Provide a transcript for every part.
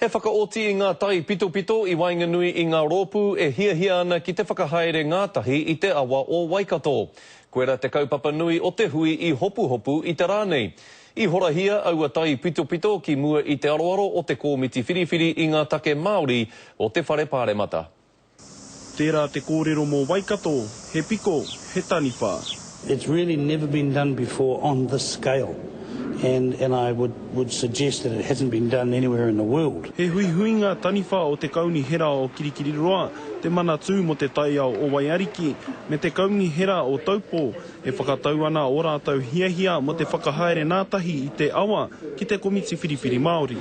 He whakaoti i ngā taipitopito i waenganui i ngā rōpū e hiahia ana ki te whakahaere ngātahi i te awa o Waikato. Koira te kaupapa nui o te hui i Hopuhopu i te rā nei. I horahia aua taipitopito ki mua i te aroaro o te Kōmiti Whiriwhiri i ngā Take Māori o te Whare Pāremata. Tērā te kōrero mō Waikato, he piko, he taniwha. It's really never been done before on this scale and and I would would suggest that it hasn't been done anywhere in the world. He huihuinga taniwha o te Kaunihera o Kirikiriroa, te Manatū mō te Taiao o Waiariki, me te Kaunihera o Taupō E whakatau ana ō rātou hiahia mō te whakahaere nātahi i te awa ki te Komiti Whiriwhiri Māori.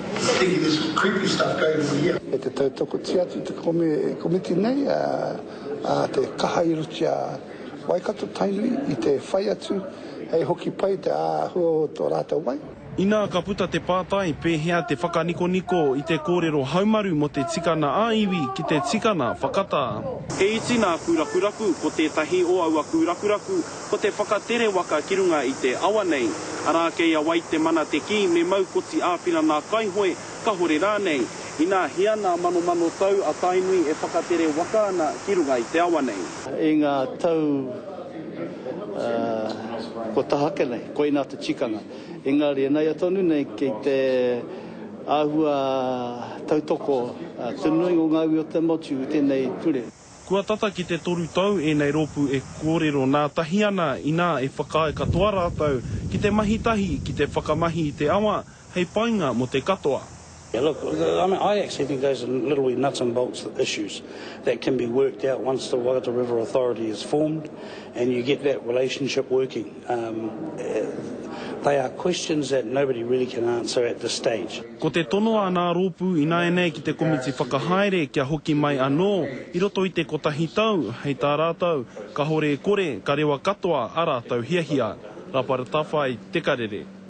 Kei te tautokotia atu te komiti nei a te kaha i roto i a Waikato Tainui i te whai atu hei hoki pai te āhua o tō rātou wai. Inā ka puta te pātai pēhea te whakanikoniko i te kōrero haumaru mō te tikana ā-iwi ki te tikana whakatā. He iti nā kūrakuraku, ko tētahi o aua kūrakuraku ko te whakatere waka ki runga i te awa nei. Arā kei a wai te mana te kī me mau koti āwhina nā kaihoe, kahore rānei. Inā hia nā manomano tau a Tainui e whakatere waka ana ki runga i te awa nei. I ngā tau kua taha ake nei, koinā te tikanga. Engari, enaia tonu nei, kei te āhua tautoko te nuinga o ngā iwi o te motu i tēnei ture. Kua tata ki te toru tau ēnei rōpū e kōrero nātahi ana inā e whakaae katoa rātou ki te mahi tahi ki te whakamahi i te awa hei painga mō te katoa. Yeah, look, I mean, I actually think those are little wee nuts and bolts issues that can be worked out once the Waikato River Authority is formed and you get that relationship working. Um, they are questions that nobody really can answer at this stage. Ko te tono a nā rōpū ināianei ki te komiti whakahaere kia hoki mai anō i roto i te kotahi tau, hei tā rātou, kahore e kore, ka rewa katoa a rātou hiahia. Rapara Tawhai, Te Karere.